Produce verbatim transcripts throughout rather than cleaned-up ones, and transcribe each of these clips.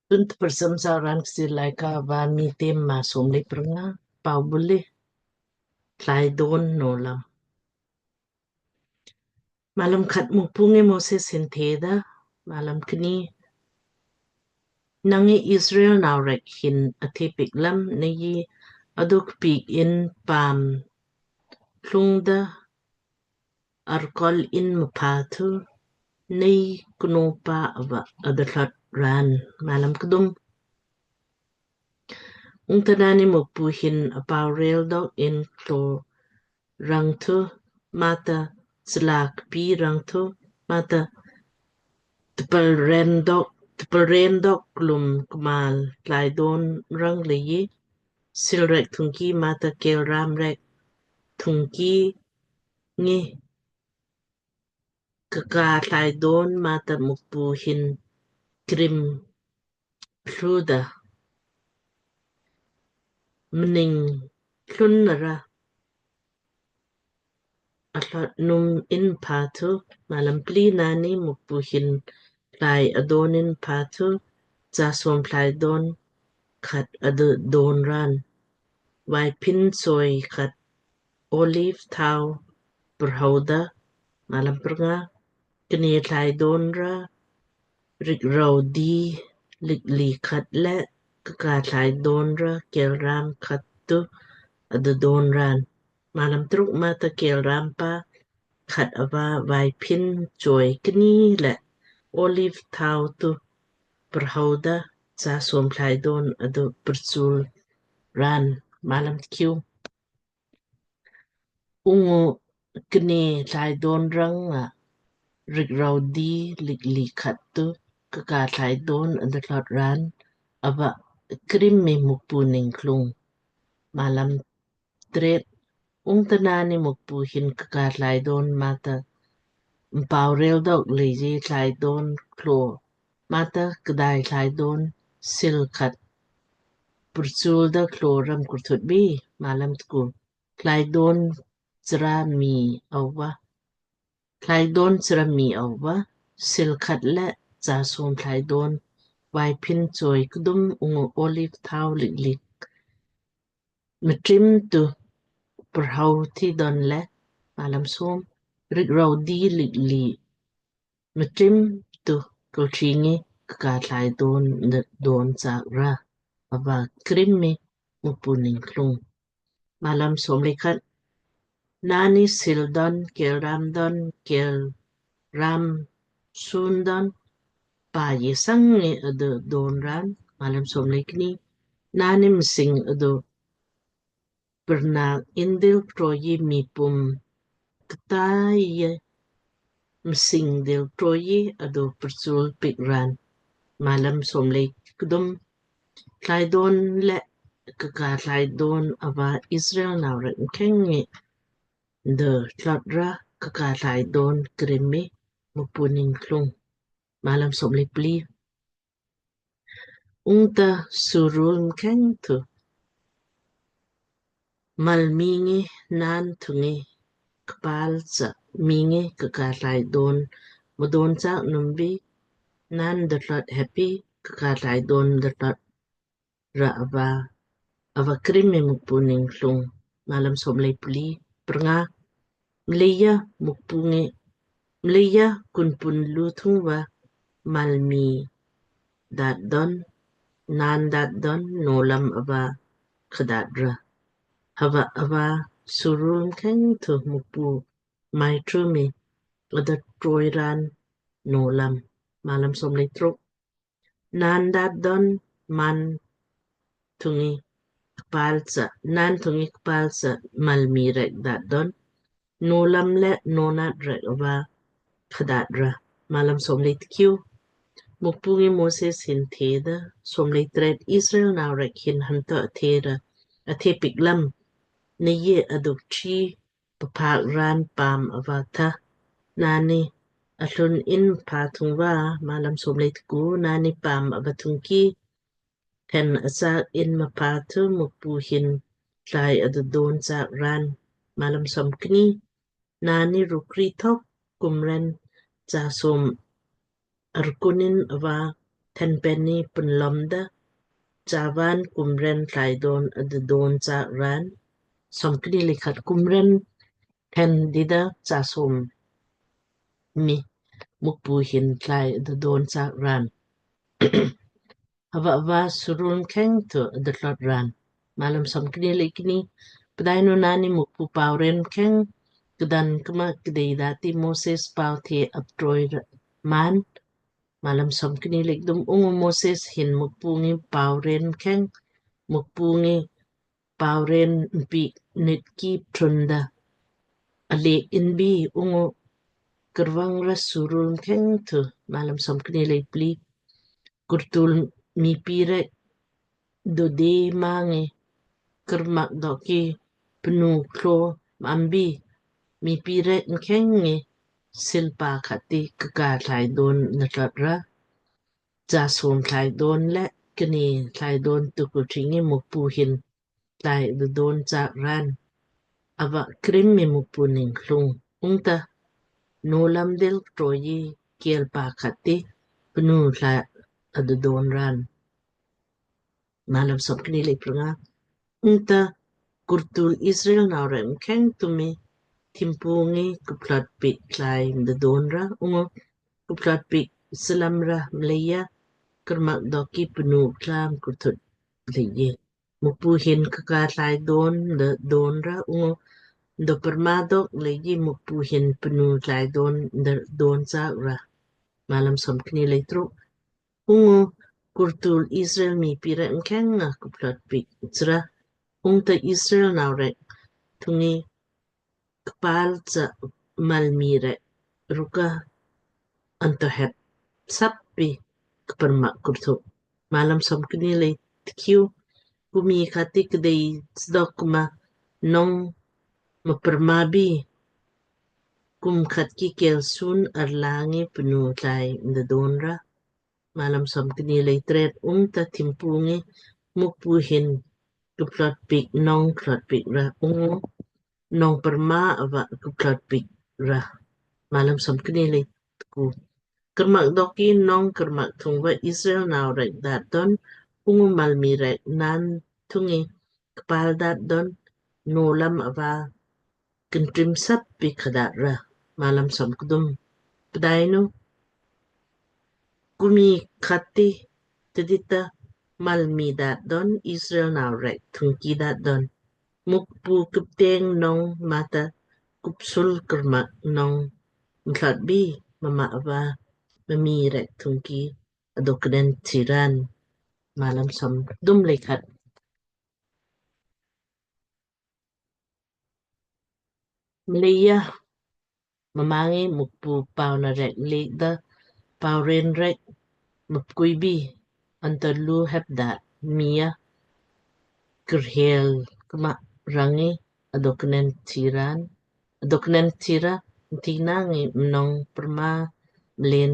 Tun tprsam sa raan Kchiir Laaika va Miitem maa somle prnga. Pau bule. Tlaidon nolam. Malam khat. Mukpu ngi Moses hin theda, malam kni, nang ngi Israel nau rek hin athe piik lam, nei aduk piik in paam tlung da arkol in mpha thu nei kno pa ava adalot raan. Malam kdum. Ungta naanni Mukpu hin apau rel dok in tlo rang thu, mata slak pi rang thu, mata tpal ren dok, tpal ren dok klum kmal tlaidon rang leiji, sil rek thungki mata kel ram rek thungki ngi kaka tlaidon mata Mukpu hin krim pluda mning tlun nara atlot num in pha thu. Malam pli. Naanni Mukpu hin tlai adon in pha thu, chasom tlaidon khat adon raan. Vaipin choi khat olive thau prhauda. Malam prnga. Kni tlaidon ra rikrau di likli khat le kaka tlaidon ra kel ram khat thu adon raan. Malam truk. Mata kel ram pa khat ava vaipin choi kni le olive thau thu prhauda chasom tlaidon adon prchul raan. Malam tkiu. Ungu kni tlaidon rang a rikrau di likli khat thu kaka tlaidon adalot raan, ava krim mi Mukpu ningklung. Malam tret. Ungta naanni Mukpu hin kaka tlaidon mata mpau rel dok leiji tlaidon klo mata kdai tlaidon sil khat prchul da klo ram kurthut bi. Malam tku. Tlaidon chra mi auva, tlaidon chra mi auva sil khat le chasom tlaidon vaipin choi kdum ungu olive thau likli mtrim thu prhau thi don le. Malam som. Rikrau di likli mtrim thu kultringi kaka tlaidon don chaak ra, ava krim mi Mukpu ningklung. Malam somle khat. Naanni sil don, kel ram don, kel ram sun don pa ye sang ngi adon raan. Malam somle kni. Naanni msing adon prnak indil troyi mipum ktai ye msing dil troyi adon prchul piik raan. Malam somle kdum. Tlaidon le kaka tlaidon ava Israel nau rek mkheng ngi adalot ra kaka tlaidon krim mi Mukpu ningklung. Malam somle pli. Ungta surul mkheng thu mal mi ngi naan thung ngi kpal cha mi ngi kaka tlaidon mdon chaak num bi, naan dalot heppi kaka tlaidon dalot ra ava, ava krim mi Mukpu ningklung. Malam somle pli. Prnga. Mleija Mukpu ngi, mleija kunpun lu thung va mal mi daat don, naan daat don nolam ava kdaat ra. Hava ava surul mkheng thu Mukpu mai tru mi ada troi raan nolam. Malam somle truk. Naan daat don man thung ngi kpal cha, naan thung ngi kpal cha mal mi rek daat don nolam le nonat rek ava kdaat ra. Malam somle tkiu. Mukpu ngi Moses hin theda, somle tret. Israel nau rek hin hanto athe ra, athe piik lam, nei ye aduk chi papak raan paam ava tha naanni atlun in mpha thung va. Malam somle tku. Naanni paam ava thungki then asak in mpha thu Mukpu hin tlai adon chaak raan. Malam somkni. Naanni rukri thok kumren chasom arkunin ava thenpen ni punlom da, chavan kumren tlaidon adadon chaak raan. Somkni lei khat kumren then dida chasom mi Mukpu hin tlai adadon chaak raan. Hava va surul mkheng thu adatlot raan. Malam somkni lei kni. Pdainu naanni Mukpu pauren mkheng kdan kma kdei dati Moses pau the aptroi maan. Malam somkni lei kdum. Ungu Moses hin Mukpu ngi pauren mkheng, Mukpu ngi pauren mpiik nit ki ptrunda alek inbi ungu karvang ra surul mkheng thu. Malam somkni lei pli. Kurtul mipi rek dode ma ngi karmak doki pnu klo mambi mipi rek mkheng ngi silpa khati kaka tlaidon natlot ra chasom tlaidon le kni tlaidon tuku thingi Mukpu hin tlai adadon chaak raan. Ava krim mi Mukpu ning klung. Ungta nolam dil troyi kelpa khati pnu tlai adadon raan. Malam somkni lei prnga. Ungta kurtul Israel nau rek mkheng tumi thimpu ngi kuplot piik tlai dadon ra ungu kuplot piik salam ra mleija karmak doki pnu klam kurthut leiji Mukpu hin kaka tlaidon dadon ra ungu do perma dok leiji Mukpu hin pnu tlaidon dadon chaak ra. Malam somkni lei truk. Ungu kurtul Israel mipi rek mkheng nga kuplot piik chra. Ungta Israel nau rek thungi kpal cha malmi rek ruka anto hep sappi kpermak kurthuk. Malam somkni lei tkiu. Kumi khati kdei sdok ma nong maperma bi kum khat ki kelsun arlangi pnu tlai dadon ra. Malam somkni lei tret. Ungta thimpu ngi Mukpu hin kuplot piik nong klot piik ra ungu nong perma ava kuplot piik ra. Malam somkni lei tku. Karmak doki nong karmak thungva Israel nau rek daat don ungu malmi rek naan thungi kpal daat don nolam ava kintrim sappi khadat ra. Malam somkdum. Pdainu kumi khati tdita malmi daat don Israel nau rek thungki daat don Mukpu kupteng nong mata kupsul karmak nong mthlot bi mama ava mami rek thungki adoknen tiran. Malam somkdum lei khat. Mleija mma ngi Mukpu pauna rek lek da pauren rek mapkui bi anto lu hep da mii a kerhel kma rang ngi adoknen tiran, adoknen tira ntina ngi mnong perma mlen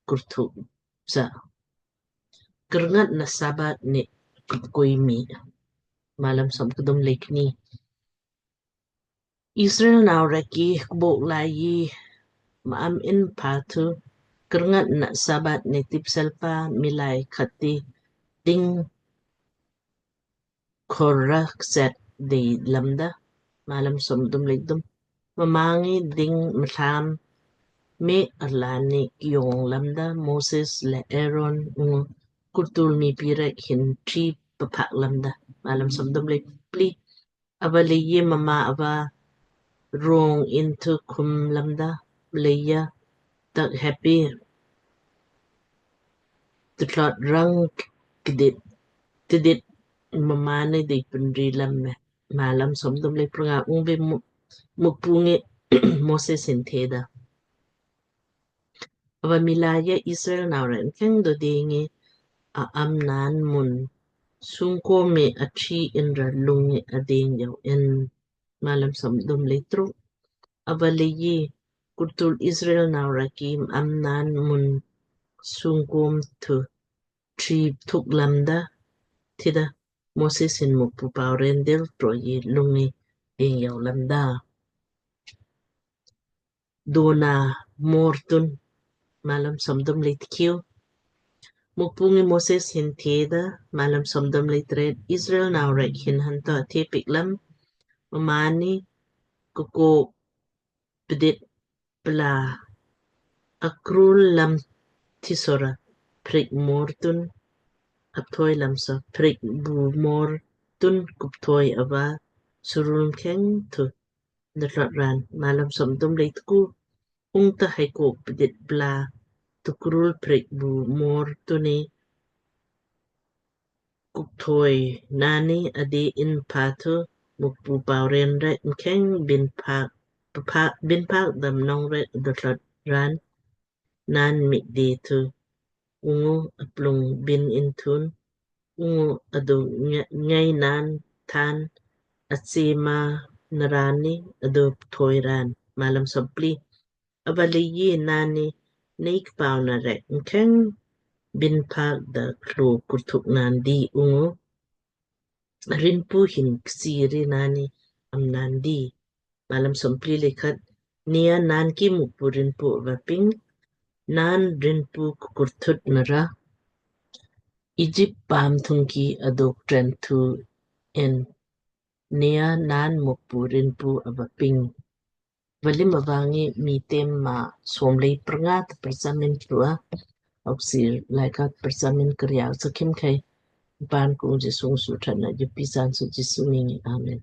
kurthuk sa. Kerngat na Sabat ni kupkui mii. Malam somkdum lei kni. Israel nau rek ki kbok lai yi ma'am in pha thu kerngat na Sabat ni tipselpa miilai khati ding khora kset dei lamda. Malam somkdum lei kdum. Mma ngi ding mtham me arlaanni kyong lamda Moses le Aaron ungu kurtul miipi rek hin tri papak lamda. Malam somkdum lei pli. Ava leiji mma ava rong in thu khum lamda. Mleija tak heppi tuthlot rang kdit tidit mma ni dei punri lam me. Malam somkdum lei pranga. Ungbe Mukpu ngi Moses hin theda, ava miilai ya Israel nau rek mkheng dodeng ngi a am naan mun sungkom mi achi inra lung ngi adeng yau in. Malam somkdum lei truk. Ava leiji kurtul Israel nau rek ki am naan mun sungkom thu tri thuk lamda tida Moses hin Mukpu pauren dil troyi lung ngi deng yau lamda. Dona mortun. Malam somkdum lei tkiu. Mukpu ngi Moses hin theda, Malam somdom lei tret. Israel nau rek hin hanto the piik lam, mmaanni kukok pdit pla akrul lam thisora prik mor tun apthoi lam so prik bu mor tun kupthoi ava surul mkheng thu ntlot raan. Malam somdom lei tku. Ungta hai kok pdit pla tukrul prik bu mor tuni kukthoi naanni adi in pha thu Mukpu pau ren rek mkheng bin phaak, phaak, bin phaak dam nong rek dothlot raan naan mik di thu ungu aplung bin in thun ungu adu ngai naan than atsima narani adu thoi raan. Malam sompli. Ava leiyi naanni nei kpau na rek mkheng bin phaak da klo kurthuk naan di ungu rinpu hin ksiri naanni am naan di. Malam sompli lei khat. Nia naan ki Mukpu rinpu ava ping, naan rinpu kukurthut nara Ijip paam thungki adok tren thu en. Nia naan Mukpu rinpu ava ping. Valim ava ngi Miitem maa somlei prnga ta prchamin trua, Kchiir Laaika prchamin kriau sakhim khai, pan kung Jisu suthat na jupi san su Jisu mingi. Amen.